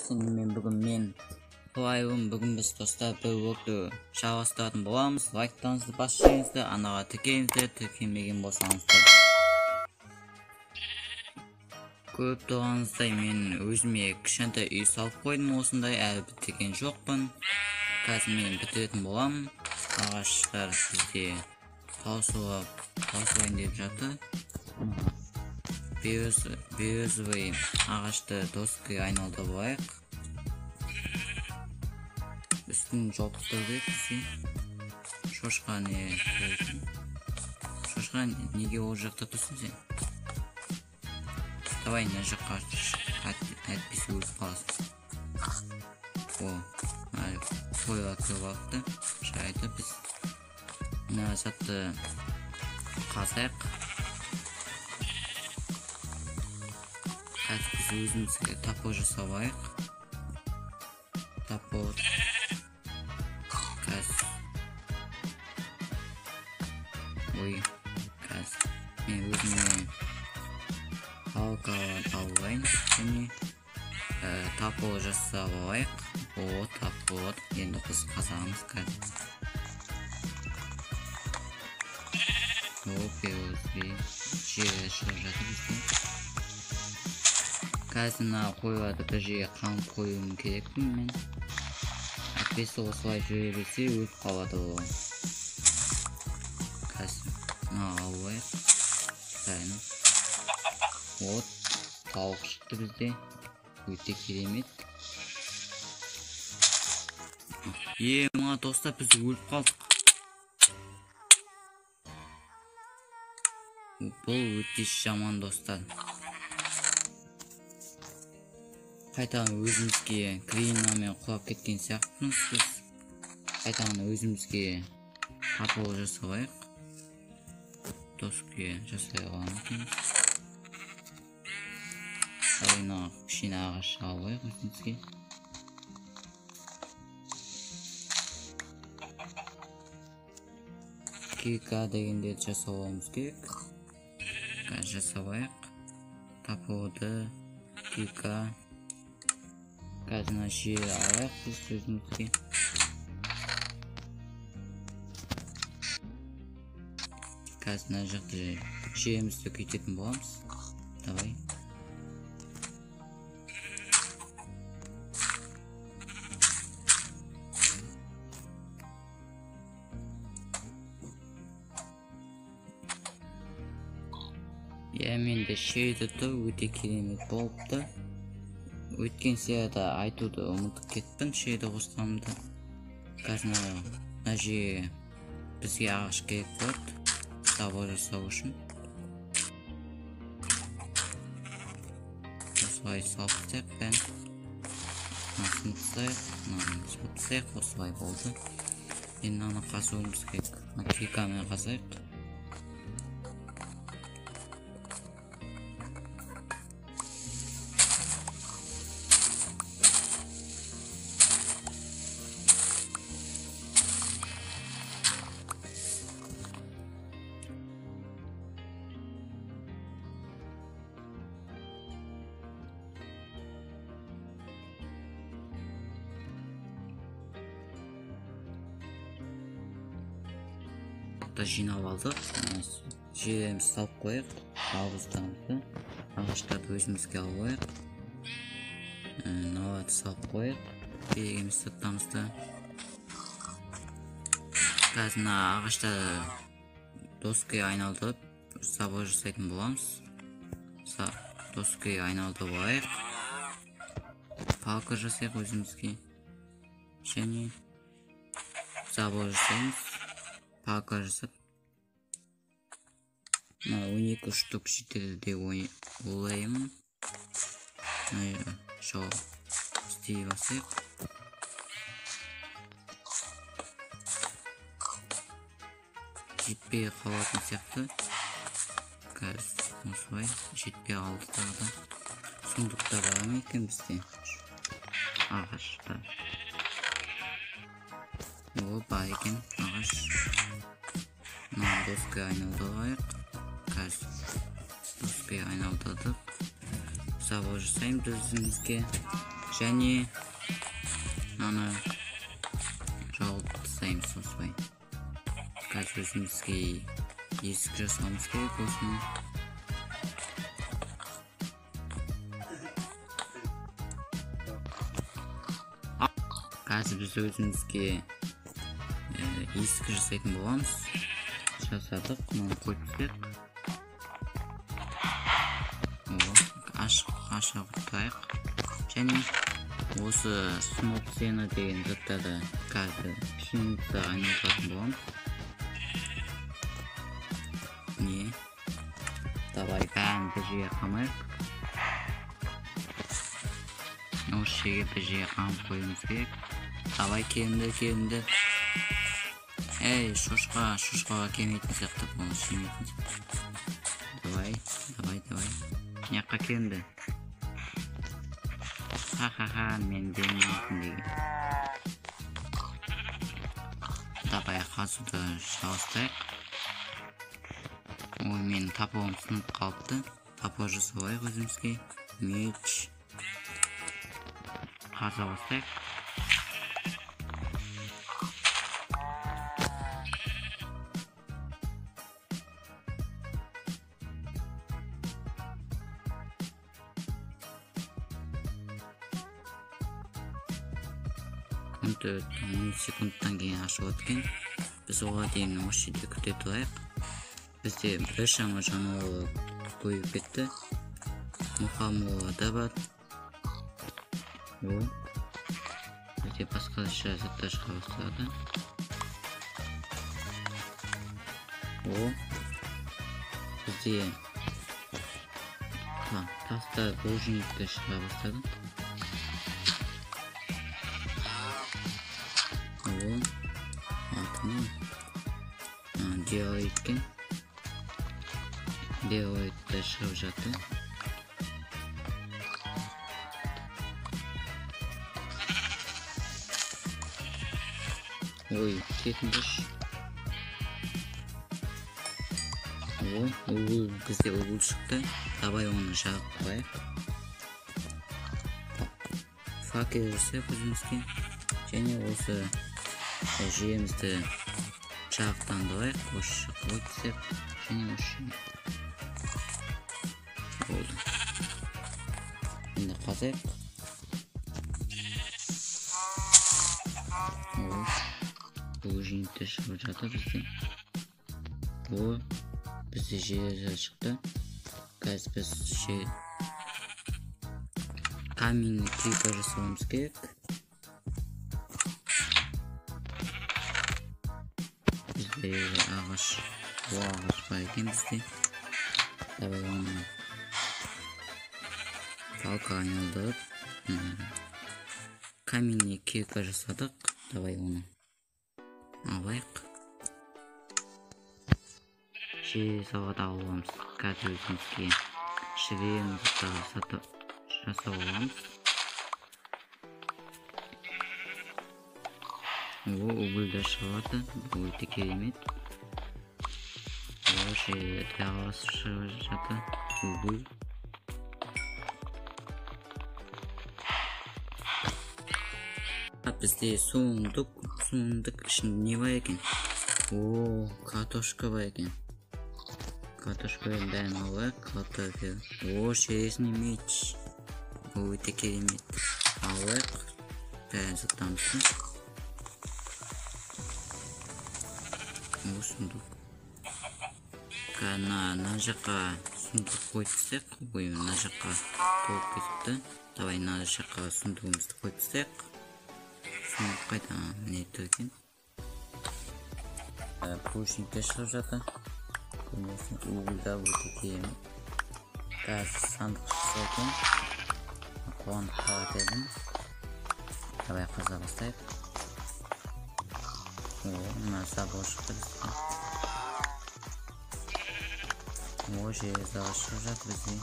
Сенімен бүгін мен Құлайым. Бүгін біз достар бір блокты жалғастыратын боламыз. Лайктарыңызды басып жіберіңіздер, анаға тіркеліңіздер, тіркелмеген болсаңыздар. Көріп тұрғаныңыздай мен өзіме кішкентай үй салып қойдым, осындай әлі бітірген жоқпын. Қазір мен бітіретін боламын. Ағаштар бізде таусылайын деп жатыр. Березовый ағашты доскаға айналдырып алайық. Үстін жауып тастау керек бізге. Шошқа не? Шошқа неге ол жақта тұрсың сен? Давай мына жаққа әйтпесе өліп қаласың. О, қойға кіріп алыпты. Жарайды, біз мына затты қазайық. Қазір біз өзімізге топор жасап алайық. Топор. Қазір. Ой, қазір мен өзіме палкаларды алып алайын және топор жасап алайық. О, топор. Енді біз қазамыз қазір. О, березовый жер шығып жатыр бізге. Қазір мына қойларды бір жерге қамып қоюым керекпін мен. Әйтпесе осылай жүре берсе өліп қалады ол. Қазір мына алып алайық. Бәрін. Вот, тауық шықты бізде. Өте керемет. Мына достар біз өліп қалдық. Бұл өте жаман достар. Қайтадан өзімізге глинамен құлап кеткен сияқтымыз біз. Қайтадан өзімізге топор жасап алайық. Доска жасай аламыз. Давай мына кішкене ағаш алып алайық өзімізге. Кирка дегендерді жасап алуымыз керек. Қазір жасап алайық. Топорды, кирка. Қазір мына жер алайық біз өзімізге. Қазір мына жақта жерімізді күйтетін боламыз. Давай. Иә, менде шейді тұр, өте керемет болыпты. Өткен серияда айтуды ұмытып кеттім, шейді қосқанымды. Қазір мына жерге бізге ағаш керек болады, забор жасау үшін. Осылай салып тастайық бәрін. Мынасын тастайық, мынаны салып тастайық, осылай болды. Енді мынаны қазуымыз керек. Мына киркамен қазайық. Жинап алдық. Жерімізді салып қояйық. Ауыздарымызды, ағаштарды өзімізге алып алайық. Мыналарды салып қояйық. Керек емес заттарымызды. Қазір мына ағаштарды доскаға айналдырып забор жасайтын боламыз. Доскаға айналдырып алайық. Палка жасайық өзімізге. Және забор жасаймыз. Палка жасап. Мына 12 штук жетеді деп ойлаймын. Жол істей басайық. Жетпей қалатын сияқты. Қазір осылай жетпей қалды тағы да. Сундукта бар ма екен бізде? Ағашта. О, бар екен ағаш. Мына доскаға айналдырайық. Қазір доскаға айналдырдық. Забор жасаймыз өзімізге. Және ана жауып тастаймыз осылай. Қазір өзімізге есік жасауымыз керек осыны. Қазір біз өзімізге есік жасайтын боламыз. Жасадық, мынаны қойып тастайық. Аша құртайық. Және осы сноп сена деген заттарды қазір пшеницаға айналдыратын боламыз. Не? Давай бәрін бір жерге қамайық. Осы жерге бір жерге қамып қоюымыз керек. Давай келіңдер, келіңдер. Эй, шошқа, шошқаға келмейтін сияқты, бұл жемейтін сияқты. Давай, давай, давай. Мына жаққа келіңдер. Ха-ха-ха, мен бермейтін деген. Давай қазуды жалғастырайық. Ой, менің топорым сынып қалыпты. Топор жасап алайық өзімізге. Меч. Қаза бастайық. Он төрт, он секундтан кейін ашылады екен. Біз оған дейін осы жерде күте тұрайық. Бізде біршама жануарлар көбейіп кетті. Мұқамолар да бар. О, бізде басқаша заттар шыға бастады. О, бізде тастар булыжниктер шыға бастады. О, алтын. Диорит екен. Диориттер шығып жатыр. Ой, кетіңдерші. О, угол, бізде угол шықты. Давай оны жағып қояйық. Факел жасайық өзімізге. Және осы жүйемізді жарықтандырайық. Осы жаққа қойып тастайық. Және осы жерге. Болды. Енді қазайық. О, булыжниктер шығып жатыр бізде. О, бізде железо шықты. Қазір біз каменный кирка жасауымыз керек. Бізде ағаш, о, ағаш бар екен бізде. Давай оны палка айналдырып, каменный кирка жасадық. Давай оны алайық. Железоға да аламыз. Қазір өзімізге шлем жасап аламыз. О, уголь да шығады. Бұл өте керемет. О, железо шығып жатыр. Уголь. Бізде сундук, сундук ішінде не бар екен? О, картошка бар екен. Картошканың бәрін алайық. Картофель. О, железный меч. Бұл өте керемет. Алайық. Бәрін заттамызды. О, сундук. Мына жаққа сундук қойып тастайық. Ой, мына жаққа толып кетіпті. Давай мына жаққа сундугымызды қойып тастайық. Сундук қайда? Міне тұр екен. Булыжниктер шығып жатыр. Көрмесін, уголь да өте керемет. Қазір сандық шықса екен. Қуанып қалар едім. Давай қаза бастайық. О, мына забор шықты бізге. О, железо шығып жатыр бізге.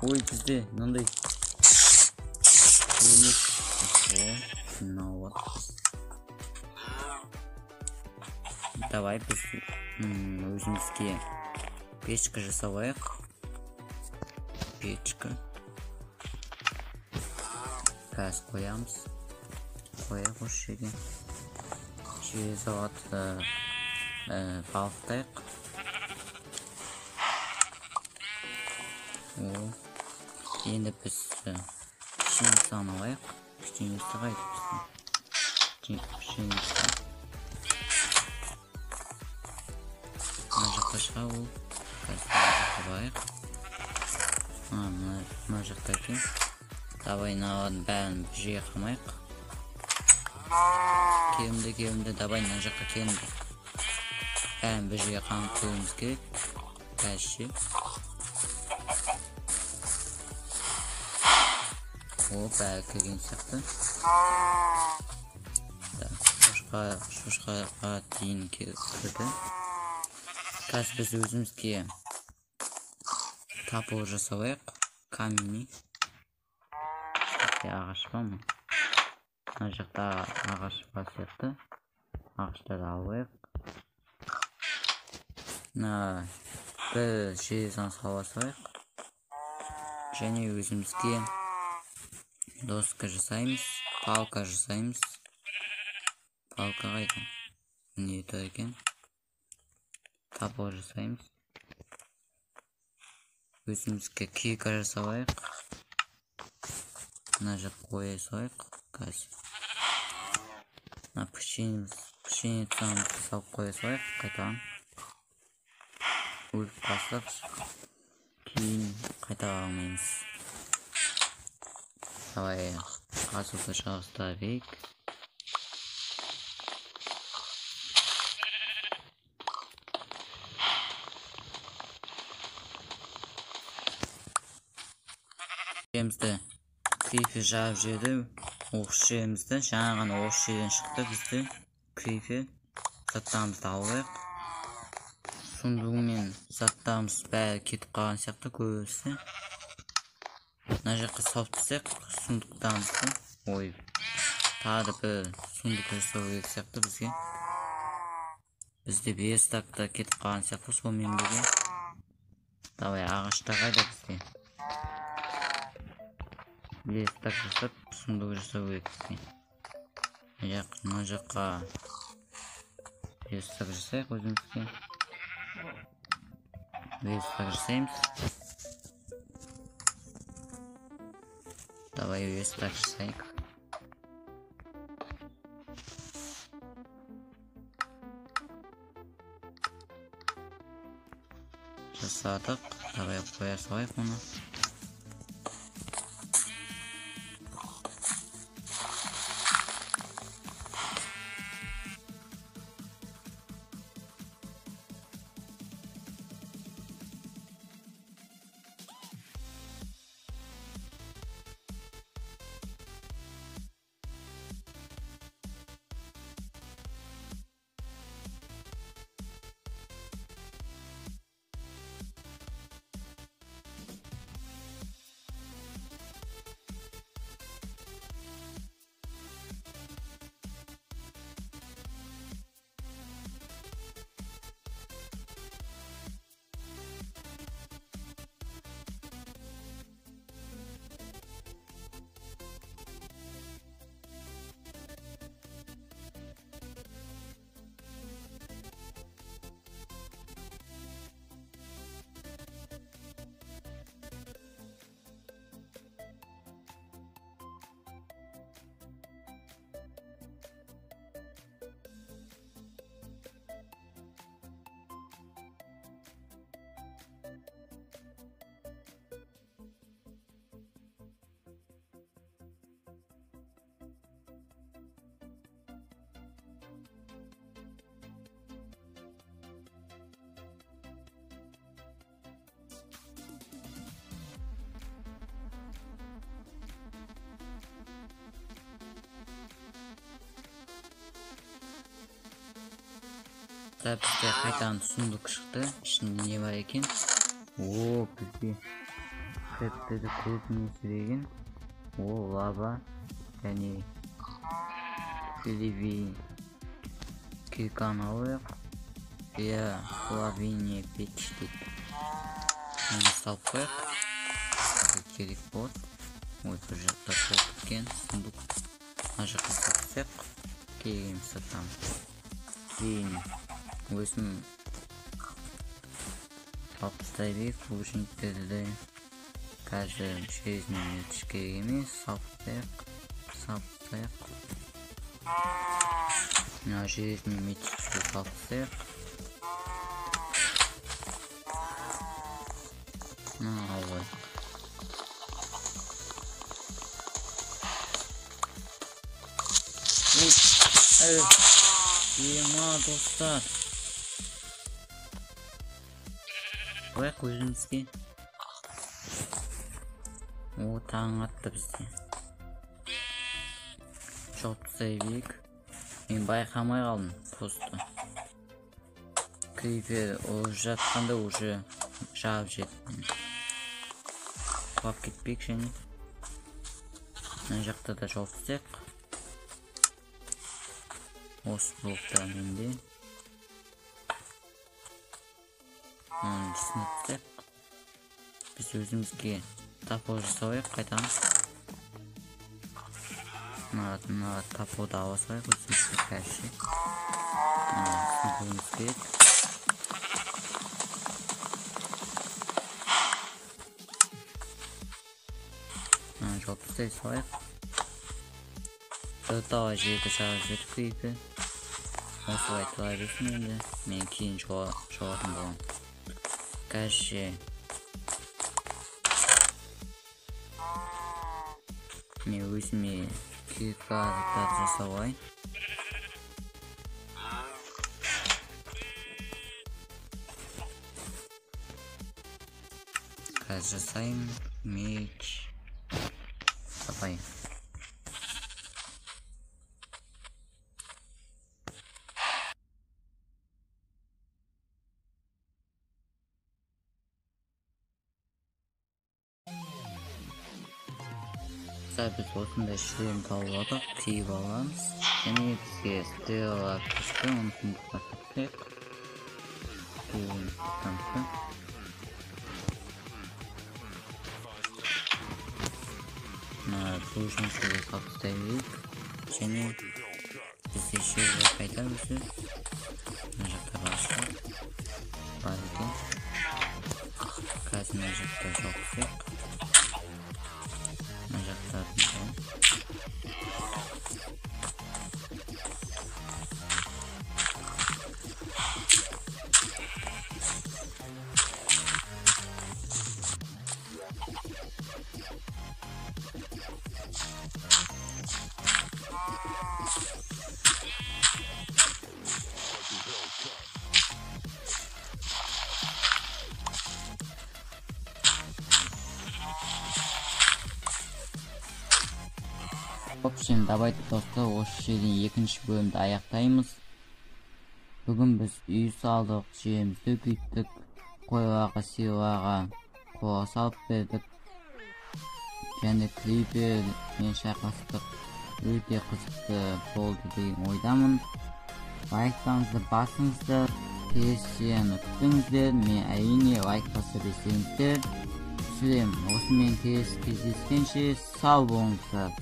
Ой, бізде мынандай Давай біз өзімізге печка жасап алайық. Печка. Қазір қоямыз. Қояйық осы жерге. Железоватты балықтайық. О, енді біз пшеницаны алайық. Пшеница қайда бізде? Пшеница. Мына жақта шыға ол. Қазір мына жаққа барайық. Мына жақта екен. Давай мыналардың бәрін бір жерге қамайық. Келімді, келімді, давай мына жаққа келімді. Бәрін бір жерге қамып қоюымыз керек. Қазір ше. О, бәрі кірген сияқты. Шошқаға дейін кірді. Қазір біз өзімізге топор жасап алайық. Каменный. Ағаш бар ма? Мына жақта ағаш бар сияқты. Ағаштарды алайық. Мына бір железаны сала салайық. Және өзімізге доска жасаймыз, палка жасаймыз. Палка қайда? Не тұр екен? Топор жасаймыз. Өзімізге кирка жасап алайық. Мына жаққа қоя салайық. Қазір мына пшеницамызды салып қоя салайық. Қайтадан өліп қалсақ кейін қайта алмаймыз. Давай қазуды жалғастыра берейік. Жерімізді крипер жарып жіберді. Осы жерімізді жаңа ғана осы жерден шықты бізді крипер. Заттарымызды алайық. Сундугымен заттарымыз бәрі кетіп қалған сияқты көбісі. Мына жаққа салып тастайық сундуктарымызды. Ой, тағы да бір сундук жасау керек сияқты бізге. Бізде верстак та кетіп қалған сияқты сонымен бірге. Давай, ағаштар қайда бізде? Верстак жасап, сундук жасау керек бізге. Мына жаққа верстак жасайық өзімізге. Верстак жасаймыз. Давай верстак жасайық. Жасадық. Давай қоя салайық оны. Бізде қайтадан сундук шықты. Ішінде не бар екен? О, бізде кірптерді көп несі деген. О, лава және филиви кирканы алайық. Иә, плавильная печь дейді. Оны салып қояйық. Керек болады. Ой, бір жақта толып кеткен сундук. Мына жаққа салып тастайық. Кейін сатамыз. Кейін өзім алып тастай берейік булыжниктерді де. Қазір железный меч керек емес, салып тастайық. Салып тастайық. Мына железный мечті салып тастайық. Мына алып алайық. Ема, достар. Қояйық өзімізге. О, таң атты бізде. Жауып тастай берейік. Мен байқамай қалдым просто. Крипер ұрып жатқанда уже жауып жеттім. Құлап кетпейік және. Мына жақта да жауып тастайық. Осы блокта менде. Мынаны сынып тастайық. Біз өзімізге топор жасап қайтамыз. Мына топорды ала салайық өзімізге қазір. Сындыруымыз керек. Мынаны жауып тастай салайық. Бірталай жерді жағып жібердік крипер. Осылай тұра берсін енді. Мен кейін жауатын боламын. Қазір мен өзіме кирка жасап алайын. Қазір жасаймын. Меч. Давай. Біз осындай шлем тауып алдық, киіп аламыз. Және бізге стрелалар түсті, оны сундукқа сақтайық. Кейін сатамыз. Мына булыжниктерді салып тастай берейік. Және бізде шелер қайда өзі? Мына жақта бар шығар. Бар екен. Қазір мына жақта жауып тастайық. Мына жақта. В общем, давайте достар, осы жерден екінші бөлімді аяқтаймыз. Бүгін біз үй салдық, жерімізді күйттік, қойларға, сиырларға қора салып бердік. Және крипермен шайқастық. Өте қызықты болды деген ойдамын. Лайктарыңызды басыңыздар, келесі серияны күтіңіздер. Мен әрине лайк баса берсеңіздер. Түсіремін. Осымен келесі кездескенше сау болыңыздар.